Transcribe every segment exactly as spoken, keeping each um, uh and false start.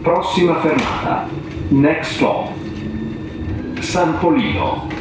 Prossima fermata, next stop, San Polino.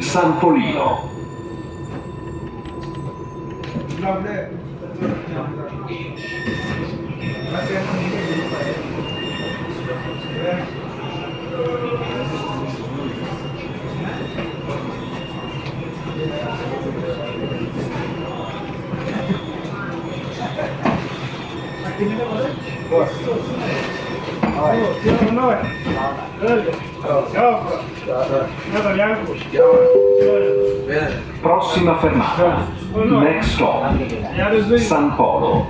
San Polino. Prossima fermata, next stop, San Polo.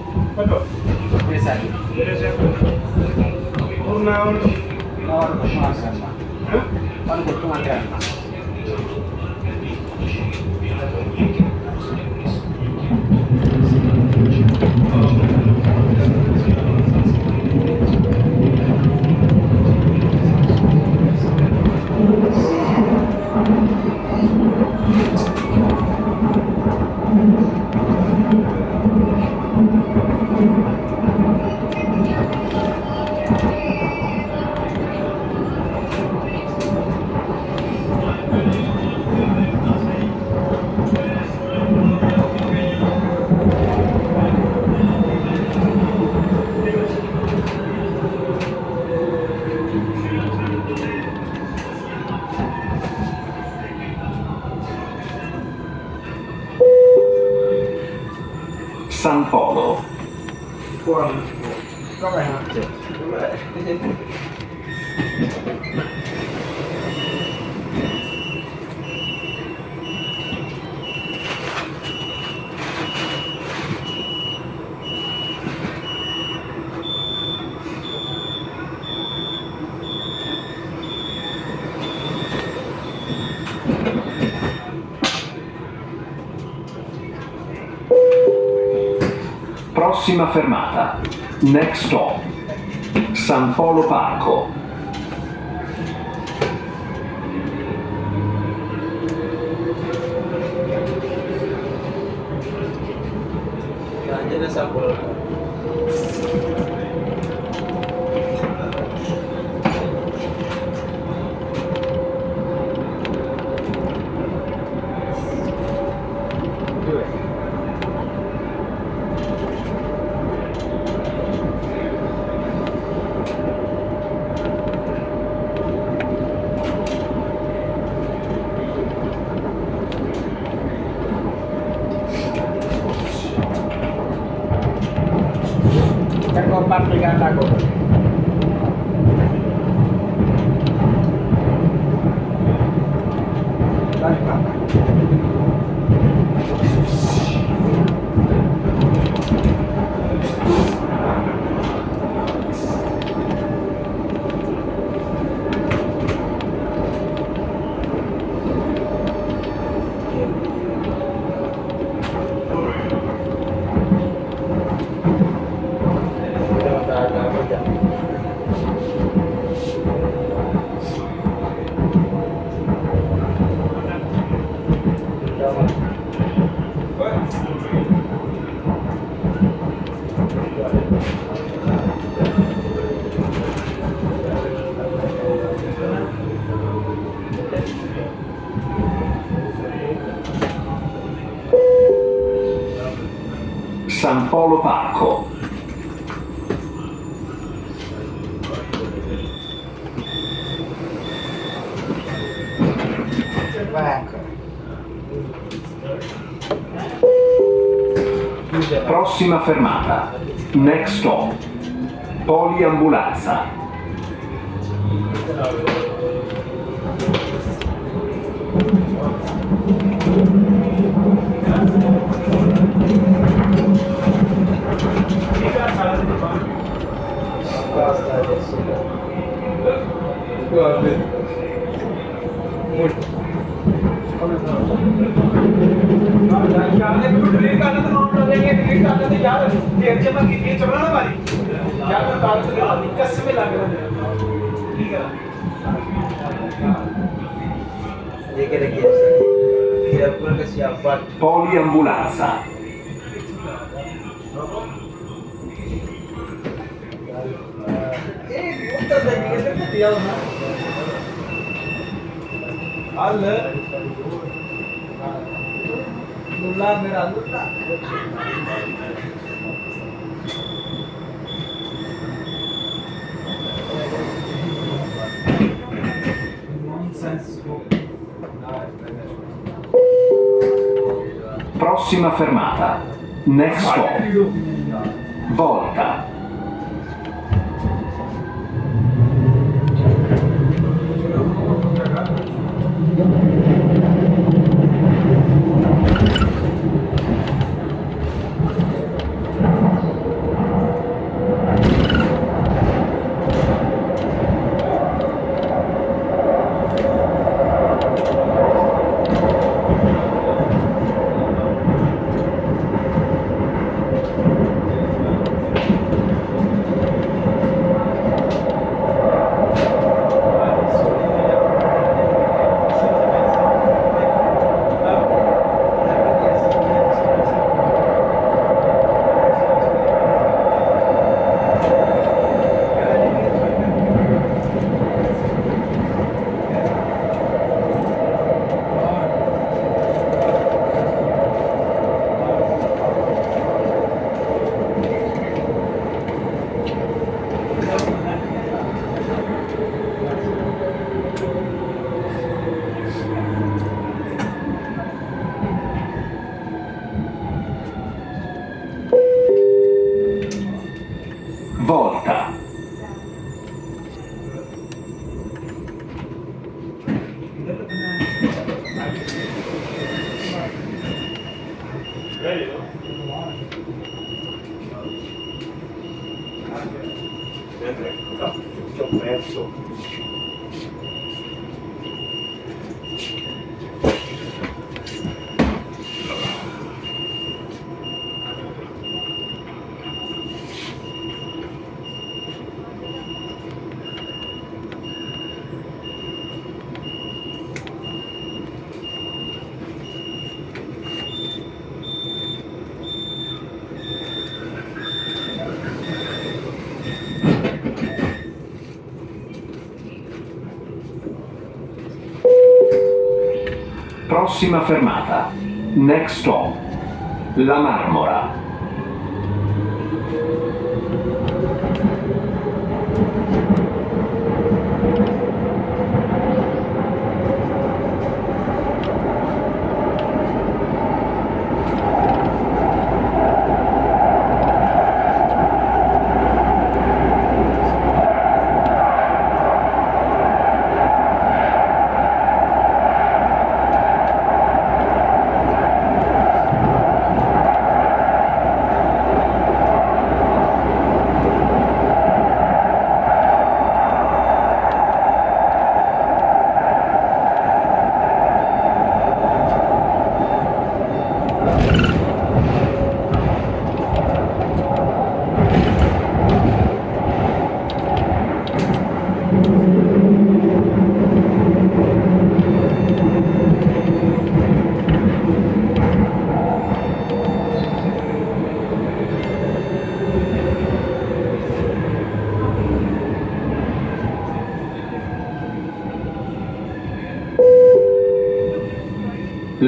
San Polo. Prossima fermata, next stop, San Polo Parco. Ecco, parto in attacco. Dai, parto. San Polo Parco. Prossima fermata, next stop, Poliambulanza. Basta adesso. Guarda. Poliambulanza. Prossima fermata, next stop, Volta. Volta. Prossima fermata, next stop, La Marmora.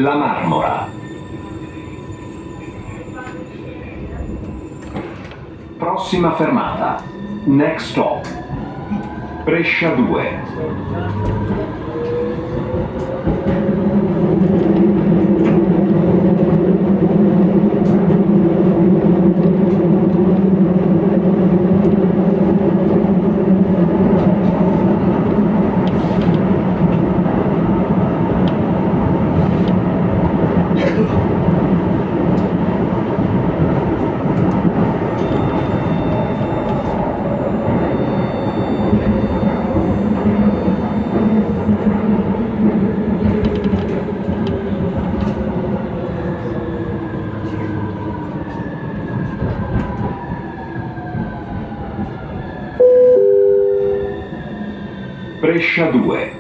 La Marmora. Prossima fermata, next stop, Brescia due. Brescia due.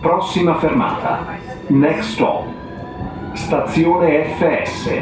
Prossima fermata, next stop, stazione F S.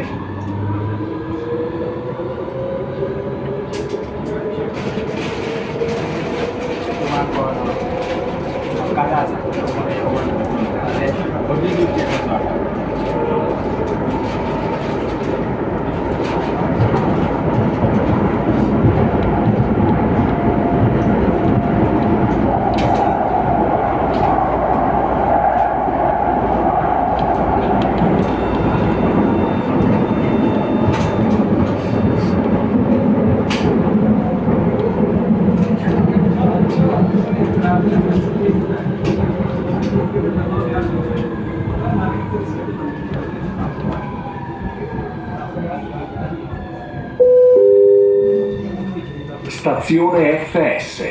Stazione F S.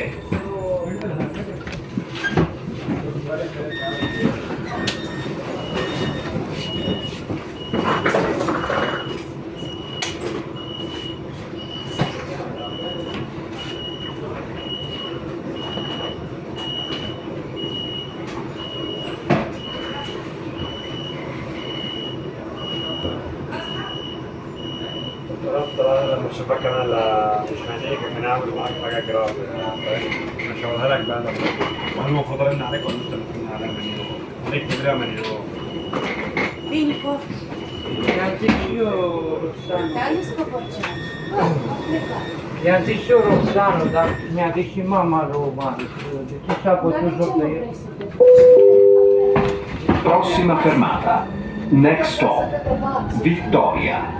Però, però, no se fa canal vicino a lì, che canal, ma paga grosso, eh, non se va a dare quando, quando fodrenare, quando sta finale, ma io, non è che deve, ma io. Vini qua. Dai, io, Rossano. Dai, io sto forgiando. Oh, come fa? Mi ha detto Rossano, da, mi ha detto mamma Roma, chissà cosa so. Prossima fermata, next stop, Vittoria.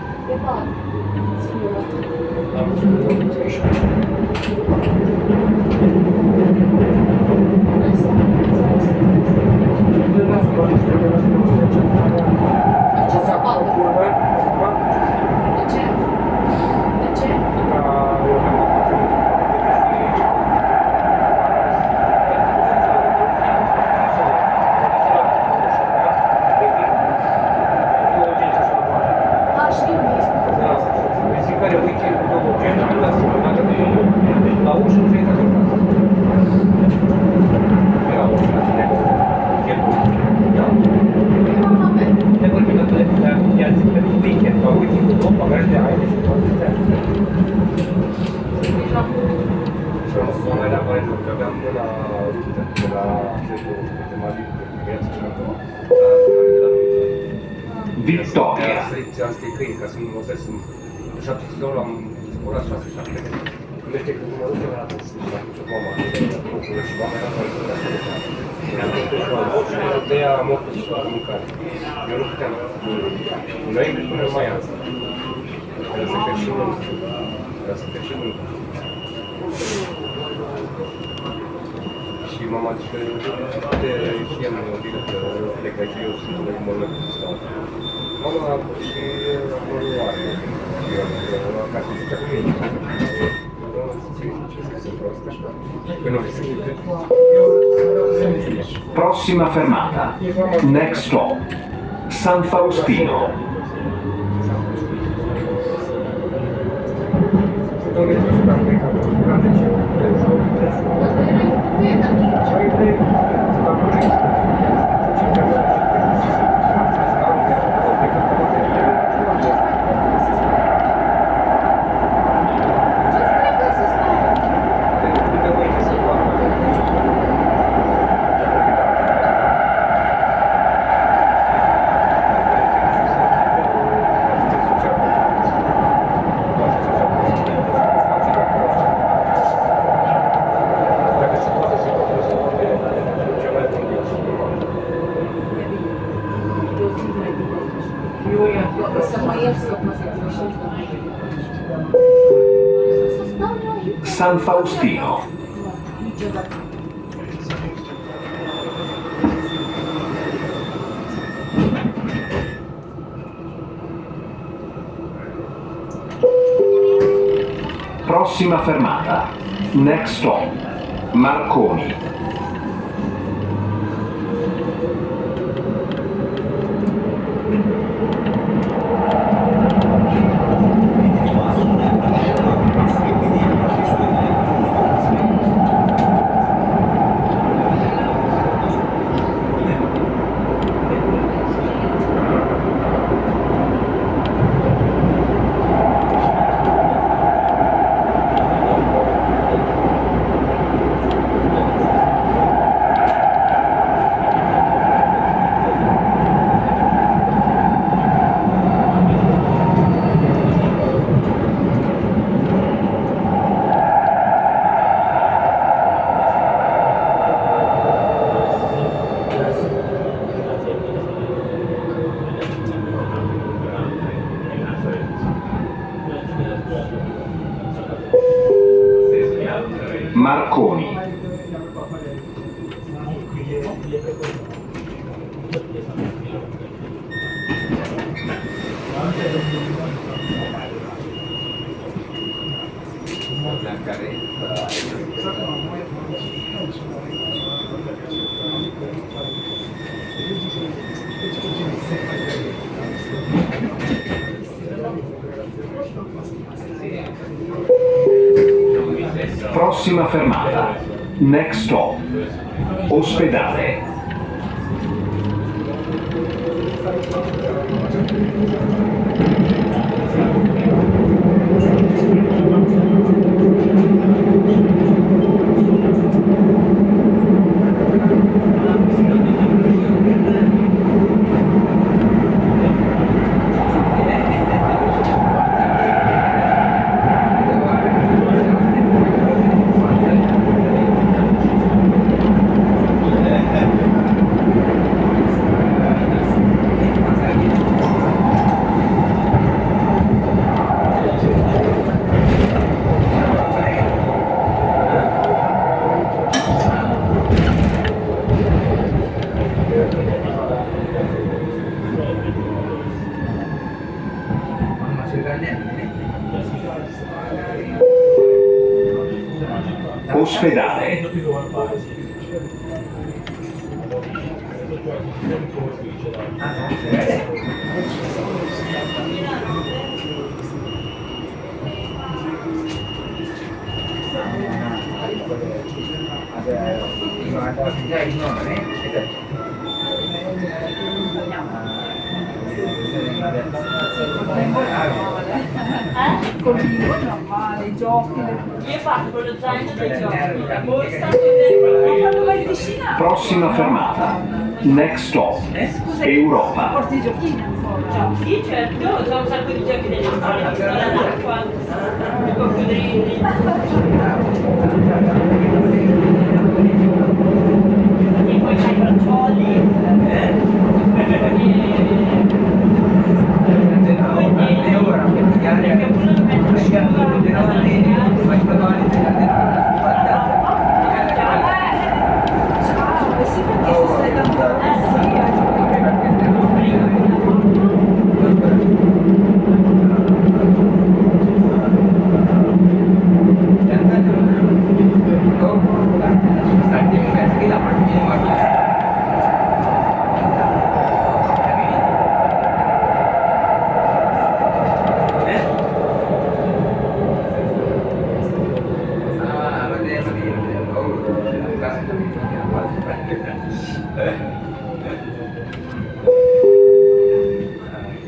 Vittoria. Sì, ma, ma dice, tutte insieme, vuol dire che le case io sono come una storia. Ma, ma, sì, non lo guardo. Io, io, la casa tutta qui. Prossima fermata, next stop, San Faustino. San Faustino. Prossima fermata, next stop, Marconi. Marconi. Prossima fermata, next stop, Ospedale. Ospedale. Eh? Col bimbo normale, i giochi, le... Io parto con lo zaino dei giochi, la borsa, ma quando vai in piscina? Prossima fermata, next stop, Europa. Porti i giochini ancora? Giochi, certo, c'ho un sacco di giochi delle scuole, di scuola d'acqua.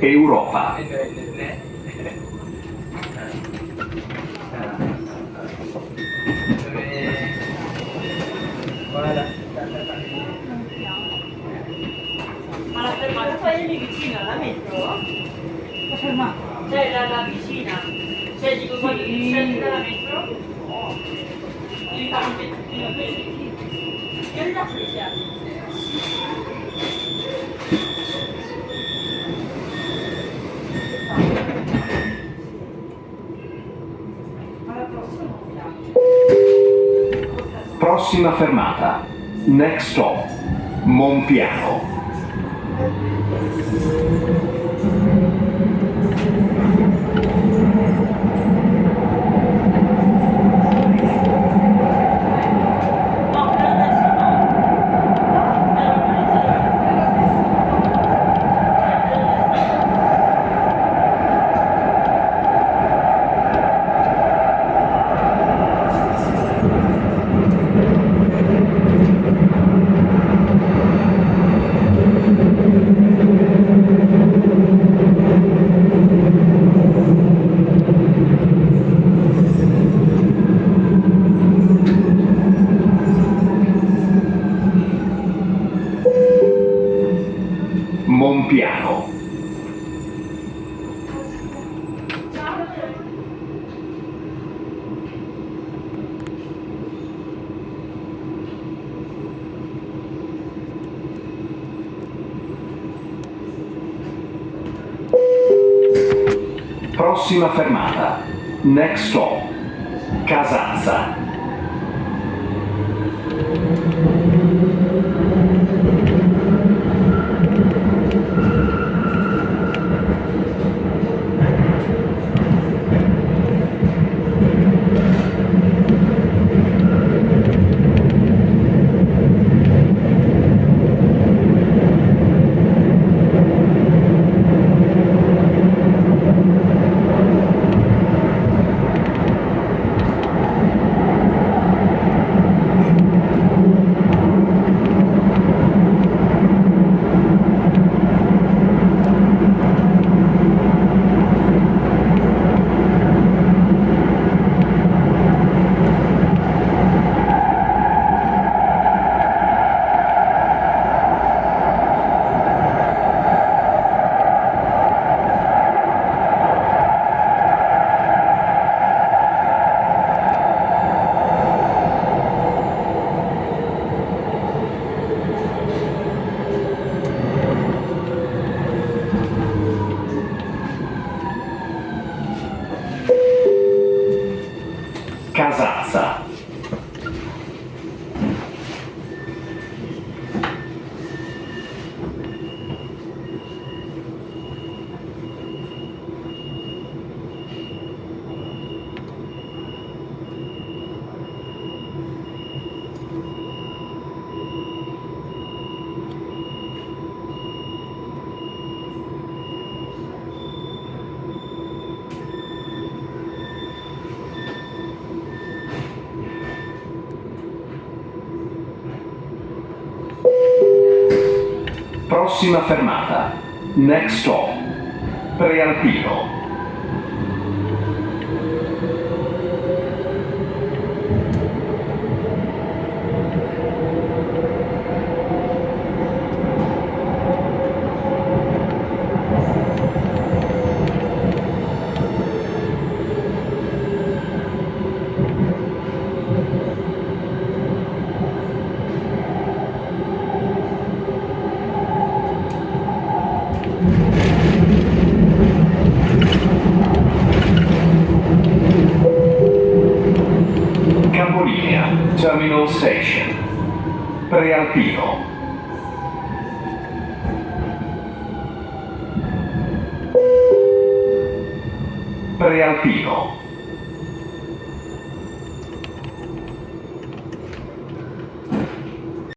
Europa. Ma la fermata qua è lì vicino alla metro? La fermata? Cioè la, la vicina. Cioè dico, quando tu scendi dalla metro? Devi fare un pezzettino così. Io li lascio i chiavi. Prossima fermata, next stop, Monpiano. Monpiano. Prossima fermata, next stop, Casazza. Casazza. Prossima fermata, next stop, Prealpino. Capolinea, Terminal Station, Prealpino. Prealpino.